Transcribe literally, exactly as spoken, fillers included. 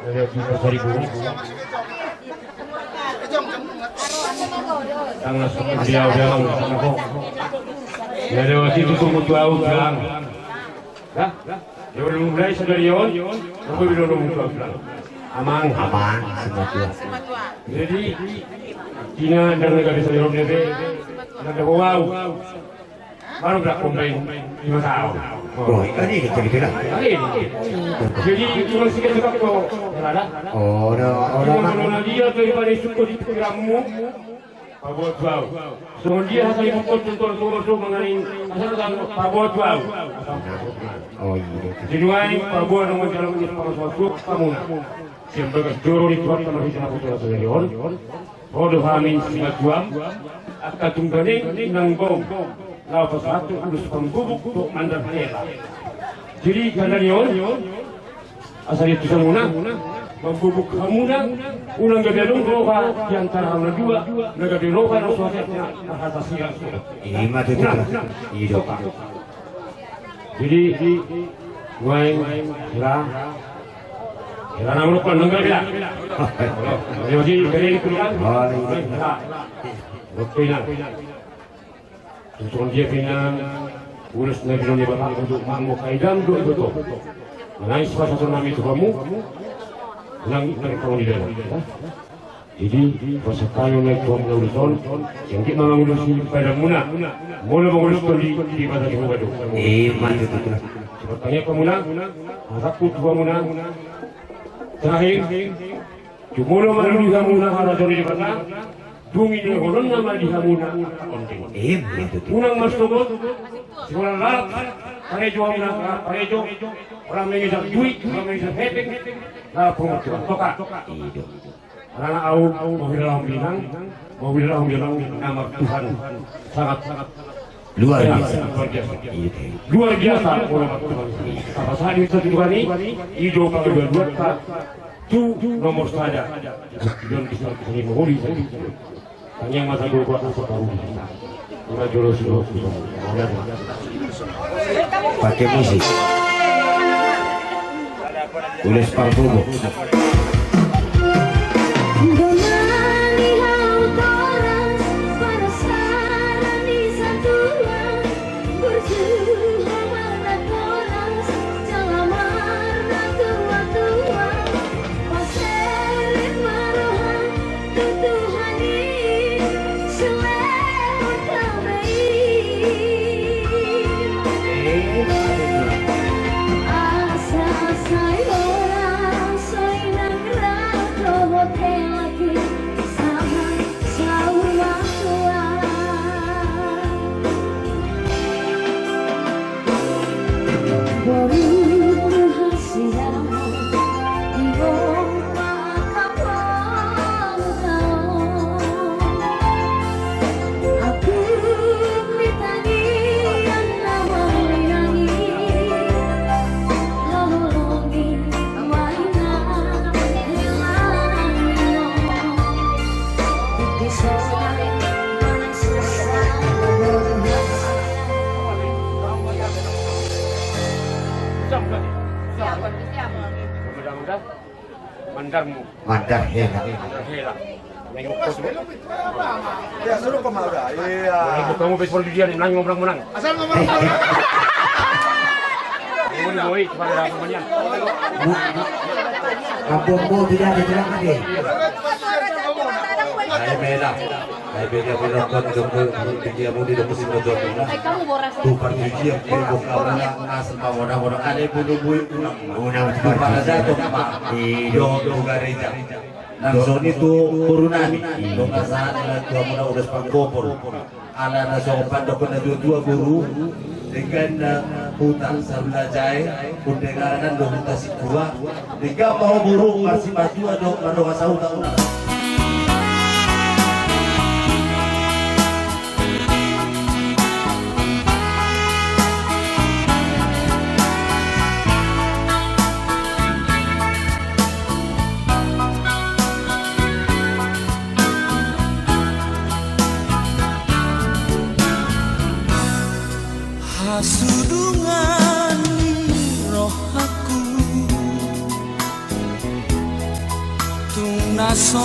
Dari Pasaribu. Tangkas dia udah mau sama kok. Ya lewat itu tunggu tuh au bilang. Dah? Ya udah mulai sadari on. Aku bilang dong tuh bilang. Amang. Amang, sama tua. Jadi, tina dan negara sadari on dia be. Ada bau. Baru berak pemain lima tahun. Oh, ini kita gitu lah. Jadi, kurang sikit juga kok. Ada. Oh, ada, ada. Cuma kalau dia daripada suka di pikiranmu, pabuat bau. Songon dia hasa ibu kau contoh, contoh, contoh mengenai asal kan pabuat bau. Oh, iya. Jadi, wai, pabuat nomor jalan untuk pakai suatu kamu. Siap bagas joro di Tuhan sama kita putra sadari on. Ro do hami simatuam, angka tungganeng nang bom, laho pasahathon ulos pambubuk tu mandar hela. Jadi, tanda ni on, asa diantusi hamuna, mambubuk hamuna, unang gabe adong roha di antara hamuna dua, na gabe roha na so hata sirang. Ima tutu. Nah, nah. Ido. Jadi, nuaeng, hira, hira na muruk kan nenggal bila. Jadi, jadi, jadi, jadi, waktu ini. Tutupan dia pinang, ulos na bilang dia bapak untuk mamu kaidam do iboto. Menangis pas satu nami tu kamu, nang, nang kamu di dalam. Jadi, pasahat hami ma tu hamuna ulos on, anggiat ma mangulosi badanmuna, molo mangulos toli di bata di hubadu. Ima tutu. Sepertanya hamuna, hasakku tu hamuna. Terakhir, jumolo mangulosi hamuna harajaon ni Debata, dung i didohononna ma di hamuna, ondeng. Ima tutu. Unang marsongon, sikola lalat, parejo hamuna, parejo, orang mengejar duit, orang mengejar hepeng, lalat pengertian, toka. Ido. Karena au, mauliate ma di Tuhan, mauliate ma di Tuhan, sangat luar biasa. Luar biasa. Luar biasa, mauliate ma di Tuhan. Apa saja itu Tuhan ini, ido pakai dua-dua, tu nomor sada. Tuhan bisa, bisa menguli. Tanyang mata dua buat apa tahu. Pakai musik. Ulos pambubuk. Mandarmu. Mandar hela. Mandar hela. Ya, suruh ke Maura. Iya. Kamu bes perjudian, menang, ngomong menang. Asal ngomong. Ini boy, cuma ada apa menang. Apa mau tidak ada jelas lagi. Ayo, beda. Ai bege muna on, jonggo, bege muna on, jonggo, sima jonggo na. Tu parjujian, bege muna on, asal mamona-mona, ale bulu bui, unang. Unang. Tu paradaton, Pak. Iyo, tu gareja. Nang soni tu boru nami. Dongan sahat, tu hamuna ulos pangkopol. Ala na songon pandok na tua-tua boru, denggan na huta Sarulajae, undenganan do huta Sikua, denggan ma ho boru, marsimatua do, mardongan sahuta unang. Hasudungan ni rohaku. Na so